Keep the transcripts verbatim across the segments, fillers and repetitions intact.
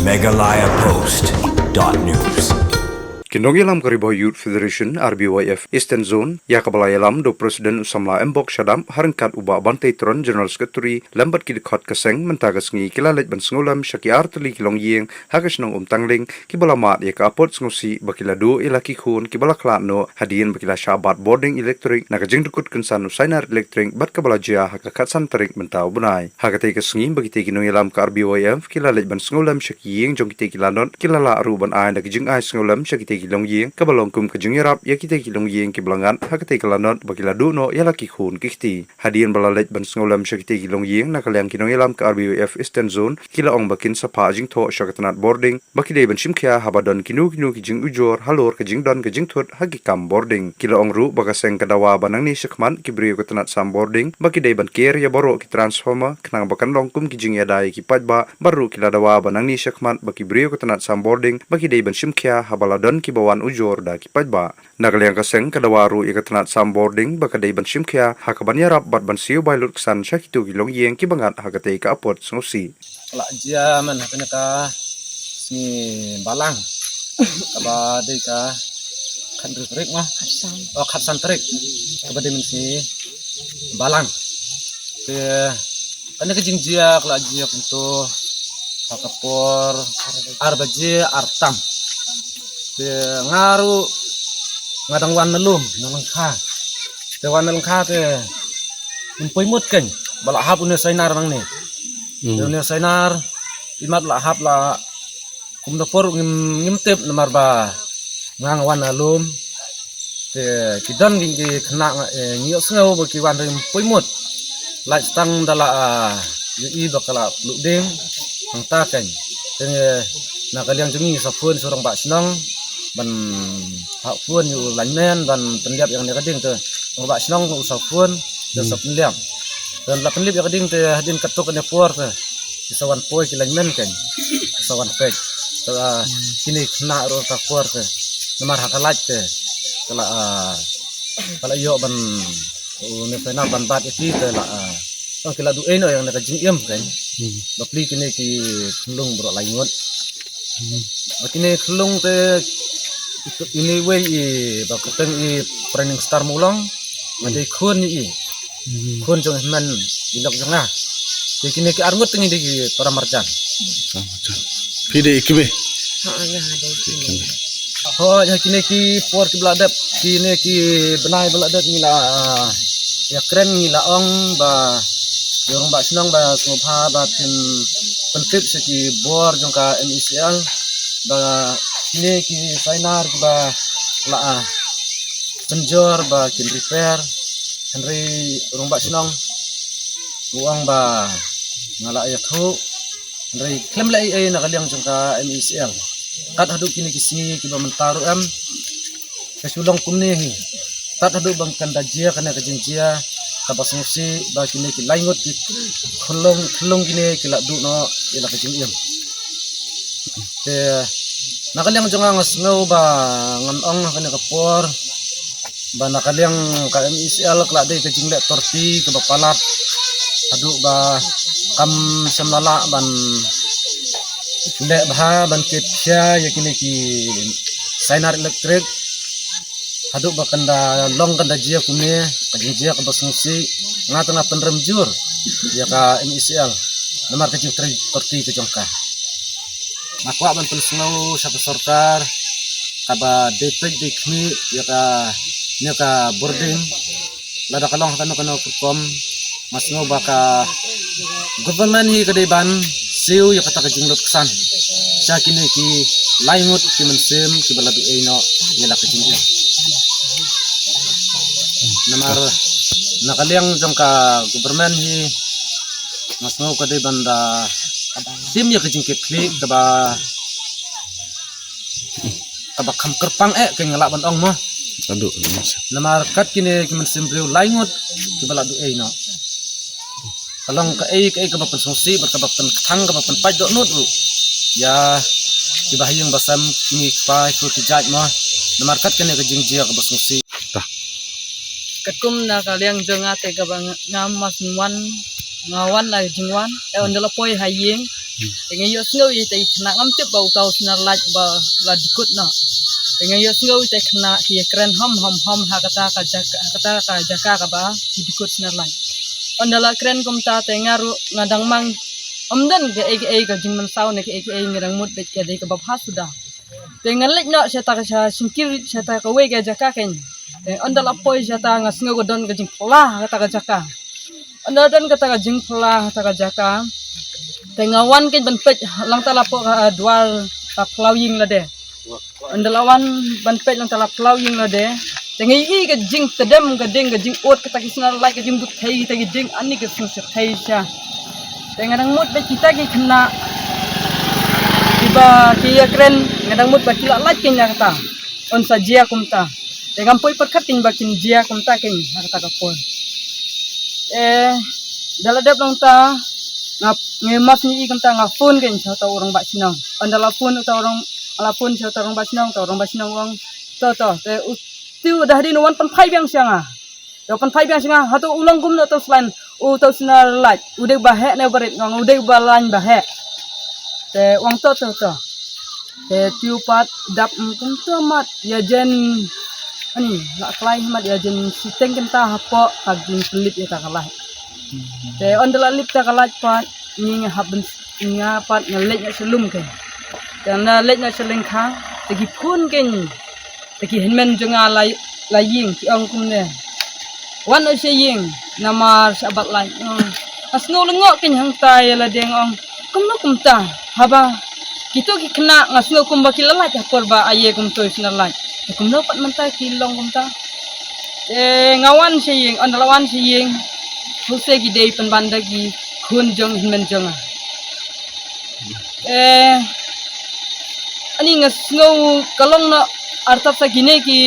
Meghalaya Post dot news. Ki nongïalam ka Ri Bhoi Youth Federation, R B Y F, Eastern Zone, ïa kaba la ïalam da u President u samla Mbok Shadap, ha ryngkat u Bah Bantei Tron, General Secretary, lem bad ki dkhot ka seng, mynta ka sngi ki la leit ban sngewlem sha ki artylli ki longïing ha ka shnong Umtangling, kiba la mad ïa ka apot sngewsih ba ki la duh ïa la ki khun kiba la khlad noh hadien ba ki la shah bat bording elektrik na ka jingdukut kynsan u sainar elektrik bad kaba la jia ha ka khatsan tarik mynta u bnai. Ha katei ka sngi ba kitei ki nongïalam ka R B Y F ki la leit ban sngewlem sha ki ïing jong kitei ki lanot, ki la lah ruh ban ai da ka jingai sngewlem sha kitei ki longïing, kaba long kum ka jingïarap ïa kitei ki longïing kiba la ngat ha katei ka lanot ba ki la duh noh ïa la ki khun ki kti. Hadien ba la leit ban sngewlem sha kitei ki longïing, na ka liang ki nongïalam ka R B Y F Eastern Zone ki la ong ba kin sa phah jingthoh sha ka tnat bording ba ki dei ban shim khia haba don kino kino ki jingujor halor ka jingdon ka jingthut ha ki kam bording. Ki la ong ruh ba ka seng ka dawa ba nangne shakhmat ki briew ka tnat sam bording ba ki dei ban ker ïa baroh ki transformer, khnang ba kan long kum ki jingïada ïa ki paidbah, bad ruh ki la dawa ba nangne shakhmat ba ki briew ka tnat sam bording ba ki dei ban shim khia haba la don kiba wan ujor da ki paidbah. Na ka liang ka seng ka dawa ruh ïa ka tnat sam bording ba ka dei ban shim khia ha kaban ïarap bad ban siew bai lut ksan sha kito ki longïing kiba ngat ha katei ka apot sngewsih. La jia man ha kane ka sngi Balang, kaba dei ka khathynriew tarik ma? Khatsan. Oh, khatsan tarik, kaba dei man sngi Balang. Te kane ka jingjia ka la jia kumto ha ka por ar baje ar tam. Te nga ruh nga dang wan na lum na lyngkha. Te wan na lyngkha te, ym poi mut kein ba la hap une u sainar nangne. Te une u sainar, imat la hap la, kum da por ngim, ngim tip namar ba nga nga wan na lum. Te ki don ki, ki khynnah nga, eh, ngi ïohsngew ba ki wan rim poi mut. Lait tang da la, ah, ïohi ba ka la pluh ding hangta kein. Te na ka liang jong ngi sa phone sha u rangbah shnong ban, ha phone ïa u lineman ban pynlap ïa kane ka ding, te rangbah shnong u sa phone, te sa pynlap. Te la pynlap ïa ka ding te hadien katto katne por te ki sa wan poi ki lineman kein, ki sa wan peit. Te, ah, kine ki khynnah ruh ka por te namar ha ka lait te ka la, ah, ka la ïoh ban, une u sainar ban bat ïa ki te la, ah, tang ki la duh ei noh ïa kane ka jingim kein. Bapli kine ki khunlung baroh lai ngut. Ba kine khunlung te, ine iwei i ba kyrteng i Training Star Mulong, nga dei khun i, khun jong i hynmen i lok jong nga. Te kine ki ar ngut te ngi dei ki para marjan. Phi dei i kmie? Ha, nga dei i kmie. Hooid, ha kine ki por kiba la dep, kine ki bnai ba la dep ngi la, ah, ïakren, ngi la ong ba ïa u rangbah shnong ba sngewbha ba phin pyntip sha ki bor jong ka M E C L ba kine ki sainar kiba la, ah, pynjor ba kin repair. Hynrei u rangbah shnong u ong ba nga la ïathuh, hynrei khlem leh ei ei na ka liang jong ka M E C L. Kat haduh kine ki sngi kiba mynta ruh em, ka shu long kumne hi. Kat haduh ba kan da jia kane ka jingjia kaba sngewsih ba kine ki lai ngut ki khunlung, khunlung kine ki la duh noh ïa la ka jingim. Te na ka liang jong nga, nga sngew ba ngan ong ha kane ka por ba na ka liang ka M E C L ka la dei ka jingleh torti kaba palat haduh ba kam shym la lah ban leh bha ban kit khia ïa kine ki sainar elektrik. Haduh ba kan da long, kan da jia kumne ka jingjia kaba sngewsih, nga te nga pynrem jur ïa ka M E C L namar ka jingtrei torti ka jong ka. Nga kwah ban pynsngew sha ka sorkar kaba dei peit dei khmih ïa kane ka bording. Lada ka long ha kano kano ka rukom, nga sngew ba ka government hi ka dei ban siew ïa kata ka jinglut ksan sha kine ki lai ngut ki mynsiem kiba la duh ei noh ïa la ka jingim. Namar na ka liang jong ka government hi, nga sngew ka dei ban da shim ïa ka jingkitkhlieh kaba, kaba kham kyrpang eh, ka nga lah ban ong mo. Namar kat kine ki mynsiem briew lai ngut kiba la duh ei noh. Ka long kaei kaei kaba pynsngewsih bad kaba pynkthang, kaba pynpait dohnud ruh ïa kiba ha ïing ba sem, ki kmie ki kpa, ki khun ki jait mo. Namar kat kane ka jingjia kaba sngewsih. Katkum na ka liang jong nga te kaba nga, nga mas wan, nga wan la jingwan, eh, ynda la poi ha ïing, Te nga ïohsngew ïa ita i khynnah, ngam tip ba uta u snar lait ba la dikut noh. Te nga ïohsngew ita i khynnah ki ïakren hom hom hom ha kata ka jaka, ha kata ka jaka kaba ki dikut snar lait. Ynda la kren kumta te nga ruh nga dang mang, ym don kaei kaei ka jingmynsaw ne kaei kaei, nga dang mut beit ka dei kaba bha suda. Te nga leit noh sha ta ka, sha shyntur sha ta kawei ka jaka kein. Te ynda la poi sha ta nga sngew ka don ka jingphla ha kata ka jaka. Ynda don kata ka jingphla ha ta ka jaka, te nga wan kein ban peit lang ta la poi ha duar, ta phlaw ïing lade. Ynda la wan ban peit lang ta la phlaw ïing lade, te nga ïohi ka jingtdem ka ding, ka jingud kata ki snar lait, ka jingduk thei kata ki ding, ani ka sngewsih thei sha. Te nga dang mut ba kita ki khynnah kiba ki ïakren, nga dang mut ba ki la lait kein ïa kata. Yn sa jia kumta. Te ngam poi pyrkhat kein ba kin jia kumta kein ha kata ka por. Eh, da la dep lang ta, nga, nga mas ngi i kumta, nga phone kein sha uta u rangbah shnong. Ynda la phone uta u rang, la phone sha uta u rangbah shnong, uta u rangbah shnong u ong, to to, te u, te u da hadien u wan pynphai biang sha nga. Te u pynphai biang sha nga, hato u long kumno uta u snar, uta u snar lait, u dei ba heh ne barit, nga ong u dei ba lait ba heh. Te u ong to to to. Te te u pat dap, mm, kumta mat ïa jen, ani, la klai mat ïa jen siteng kynta hapoh ka jingpynlip ïa ta ka lait. Te ynda la lip ta ka lait pat, ngi nga hap ban, nga pat nga leit noh sha lum kein. Te ynda leit noh sha lyngkha, te ki phone kein, te ki hynmen jong nga la, la ïing, ki ong kumne, wan noh sha ïing namar sha bat lait. Oh, nga sngew lyngngoh kein hangta ïa lade, nga ong kumno kumta, haba kito ki khynnah nga sngew kumba ki la lait ha por ba aïe kumto i snar lait. Te kumno pat mynta ki long kumta. Te nga wan sha ïing, ynda la wan sha ïing, huse ki dei pynban da ki khun jong hynmen jong nga. Eh, ani nga sngew ka long noh artat sa kine ki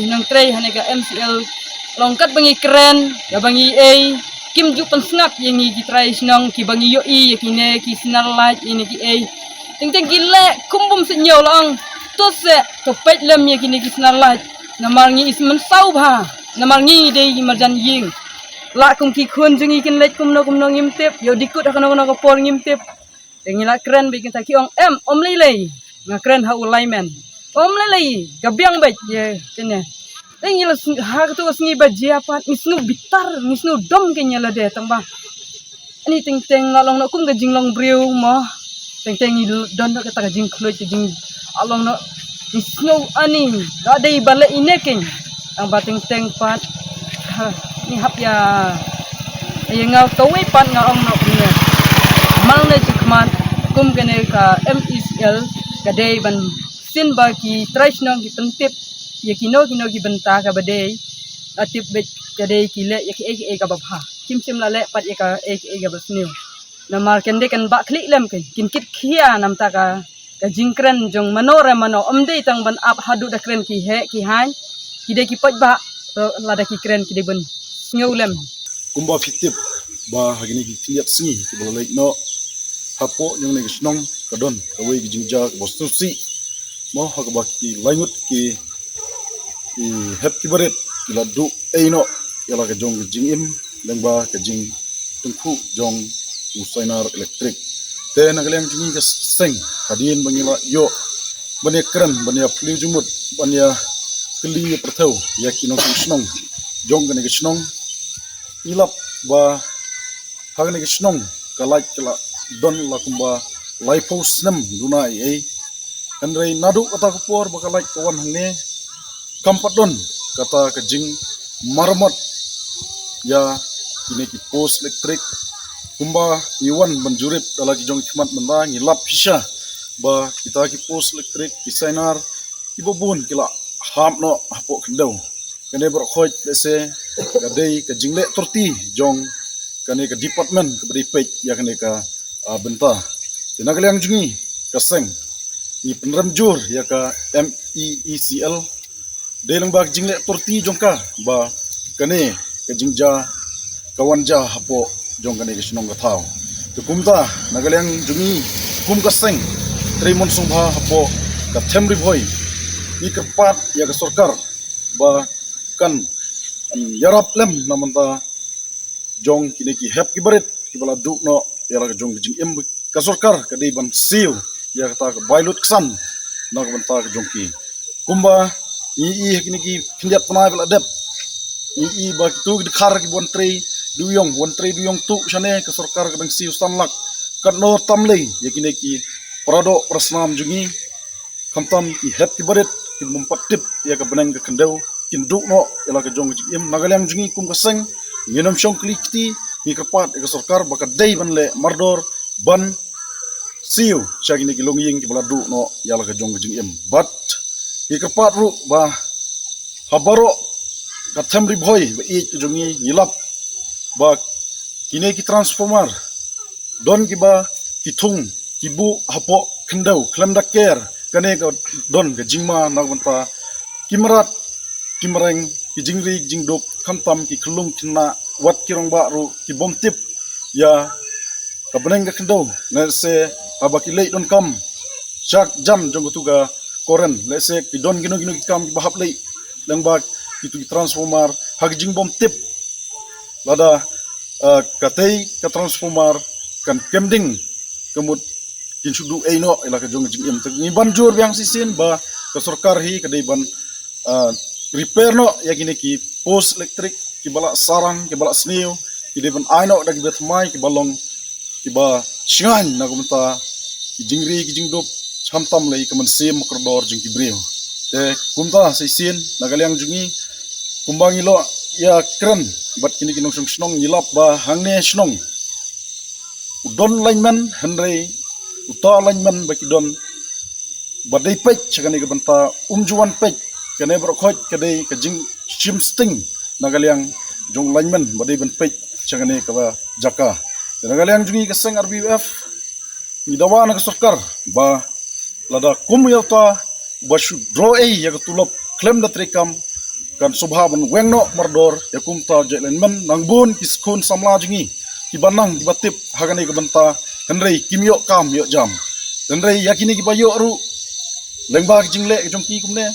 nongtrei hane ka M C L. Long katba ngi kren, ïa ba ngi ei, kim ju pynsngap ïa ngi ki trai shnong kiba ngi ïohi ïa kine ki snar lait ïa kine ki ei. Teng teng ki leh kum bym sngewbha, la ong to se, to peit lem ïa kine ki snar lait. Namar ngi is mynsaw bha, namar ngi dei ki marjan ïing. La kum ki khun jong ngi kin leit kumno kumno ngim tip, ïoh dikut ha kano kano ka por ngim tip. Te ngi la kren beit, kita ki ong em, ym lei lei. Nga kren ha u lineman, ym lei lei, ka biang beit ïa kine. Te ngi la sng-, ha kato ka sngi ba jia pat ngi sngew bitar, ngi sngew dom kein ïa lade tang ba ani teng teng la long noh kum ka jinglong briew mo. Teng teng ngi don noh kata ka jingkhluit, ka jing, la long noh, ngi sngew ani la dei ba leh ine kein. Tang ba teng teng pat, ha, ngi hap ïa, ïa nga kawei pat nga ong noh kumne. Mal ne jingkhmat kum kane ka M E C L ka dei ban sien ba ki trai shnong ki pyntip ïa kino kino ki bynta kaba dei. La tip beit ka dei ki leh ïa kiei kiei kaba bha. Kim shym la leh pat ïa kaei kaei kaba sniew. Namar kan dei kan bah khlieh lem kein, kin kit khia namar ta ka, ka jingkren jong mano re mano, ym dei tang ban ap haduh da kren ki heh ki haiñ, ki dei ki paidbah, to lada ki kren ki dei ban sngew lem. Kumba phi tip ba ha kine ki khyndiat sngi kiba la leit noh, hapoh jong kane ka shnong ka don kawei ka jingjia kaba sngewsih mo, ha kaba ki lai ngut ki, ki hep ki barit ki la duh ei noh ïa la ka jong ka jingim lyngba ka jingtyngkhuh jong u sainar elektrik. Te na ka liang jong ngi ka seng, hadien ba ngi la ïoh ban ïa kren, ban ïa plie jingmut, ban ïa kylli ïa pyrthew ïa ki nongshong shnong jong kane ka shnong, ngi lap ba ha kane ka shnong ka lait ka la don la kumba laiphew snem duna ei ei. Hynrei naduh kata ka por ba ka lait ka wan hangne, kam pat don kata ka jingmaramot ïa kine ki post elektrik. Kumba ngi wan ban jurip da la ki jong ki khmat mynta, ngi lap shisha ba kita ki post elektrik, ki sainar, kiba bun ki la hap noh hapoh khyndew. Kane baroh khoit lehse ka dei ka jingleh torti jong kane ka department kaba dei peit ïa kane ka, ah, bynta. Te na ka liang jong ngi ka seng, ngi pynrem jur ïa ka M E E C L. Dei lang ba ka jingleh torti jong ka ba kane ka jingjia ka wan jia hapoh jong kane ka shnong ka thaw. Te kumta na ka liang jong ngi kum ka seng Trei Mon Sngewbha hapoh ka Them Ri Bhoi, ngi kyrpad ïa ka sorkar ba kan, em, ïarap lem na bynta jong kine ki hep ki barit kiba la duh noh ïa la ka jong ka jingim ka sorkar ka dei ban siew ïa kata ka bai lut ksan na ka bynta ka jong ki. Kumba ngi i ha kine ki khyndiat bnai ba la dep, ngi i ba kitu ki dkhar ki ban trei dujong, ban trei dujong tu shane ka sorkar ka dang siew san lak. Katno tam lei ïa kine ki paradoh parasnam jong ngi, khamtam ki hep ki barit kin bym pat tip ïa ka bneng ka khyndew, kin duh noh ïa la ka jong ka jingim. Na ka liang jong ngi kum ka seng, ngin ym shong kli kti, ngi kyrpad ïa ka sorkar ba ka dei ban leh mardor ban siew sha kine ki longïing kiba la duh noh ïa la ka jong ka jingim. Bad ngi kyrpad ruh ba ha baroh ka them Ri Bhoi ba ïeit ka jong ngi, ngi lap ba kine ki transformer don kiba ki thung ki buh hapoh khyndew khlem da ker, kane ka don ka jingma na ka bynta ki mrad ki mreng, ki jingri ki jingdup, khamtam ki khyllung khynnah, wat ki rangbah ruh ki bym tip ïa ka bneng ka khyndew, lehse haba ki leit donkam sha jan jong katu ka current, lehse ki don kino kino ki kam kiba hap leit lyngba kitu ki transformer ha ka jingbym tip. Lada, eh, katei ka transformer kan kem ding, ka mut kin shu duh ei noh ïa la ka jong ka jingim. Te ngi ban jur biang shisien ba ka sorkar hi ka dei ban, eh, repair noh ïa kine ki post electric kiba la sarang, kiba la sniew, ki dei ban ai noh da kiba thymmai, kiba long kiba shngaiñ na ka bynta ki jingri ki jingdup, khamtam lei ka mynsiem kordor jong ki briew. Te kumta shisien na ka liang jong ngi, kumba ngi la ïakren bad kine ki nongshong shnong, ngi lap ba hangne shnong u don lineman, hynrei uta lineman ba ki don ba dei peit sha kane ka bynta um ju wan peit. Kane baroh khoit ka dei ka jingshim sting na ka liang jong lineman ba dei ban peit sha kane kaba jaka. Te na ka liang jong ngi ka seng R B U F, ngi dawa na ka sorkar ba lada kum ïa uta ba shu draw ei ïa ka tulop khlem da treikam, kan sngewbha ban weng noh mardor ïa kumta u jait lineman. Nang bun ki khun samla jong ngi kiba nang kiba tip ha kane ka bynta, hynrei kim ïoh kam ïoh jam. Hynrei ïa kine kiba ïoh ruh lyngba ki jingleh ki jong ki kumne,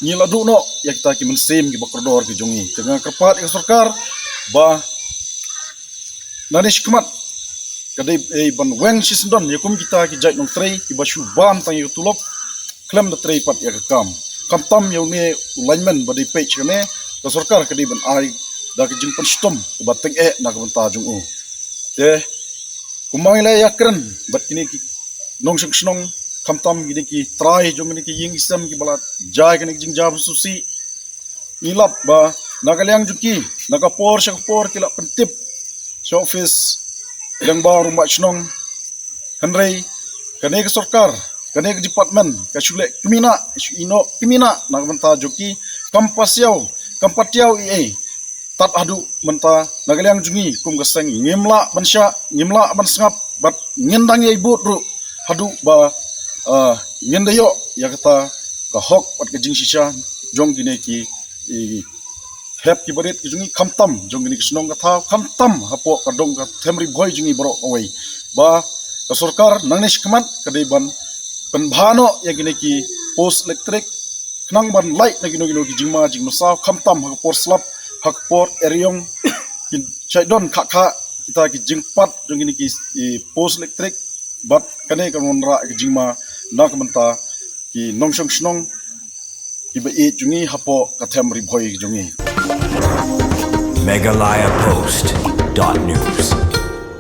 ngi la duh noh ïa kita ki mynsiem kiba kordor ki jong ngi. Te nga kyrpad ïa ka sorkar ba nangne shakhmat ka dei, eh, ban weng shisyndon ïa kum kita ki jait nongtrei kiba shu bam tang ïa ka tulop khlem da trei pat ïa ka kam. Khamtam ïa une u lineman ba dei peit sha kane, ka sorkar ka dei ban ai da ka jingpynshitom kaba tyngeh na ka bynta jong u. Te kumba ngi la ïakren bad kine ki nongshong shnong, khamtam kine ki trai jong kine ki ïing ki sem kiba la jia ïa kine ki jingjia ba sngewsih, ngi lap ba na ka liang jong ki, na ka por sha ka por ki la pyntip sha office lyngba u rangbah shnong. Hynrei kane ka sorkar, kane ka department ka shu leh kmie, ka shu ïeh noh kmie na ka bynta jong ki, kam pasiaw, kam patiaw ei ei. Tad haduh mynta na ka liang jong ngi kum ka seng ngim lah ban shah, ngim lah ban sngap, bad ngin dang ïai bud ruh haduh ba, ah, ngin da ïoh ïa kata ka hok bad ka jingshisha jong kine ki, i, hep ki barit ki jong ngi, khamtam jong kine ki shnong ka thaw, khamtam hapoh ka dong ka them Ri Bhoi jong ngi baroh kawei. Ba ka sorkar nangne shakhmat ka dei ban pynbha noh ïa kine ki post electric khnang ban lait na kino kino ki jingma jingmynsaw, khamtam ha ka por slap, ha ka por eriong, kin shait don kha kha kita ki jingpat jong kine ki, i, post electric. Bad kane kan wanrah ka jingma na ka bynta ki nongshong shnong kiba ïeit jong ngi hapoh ka them Ri Bhoi jong ngi. Meghalaya Post dot news.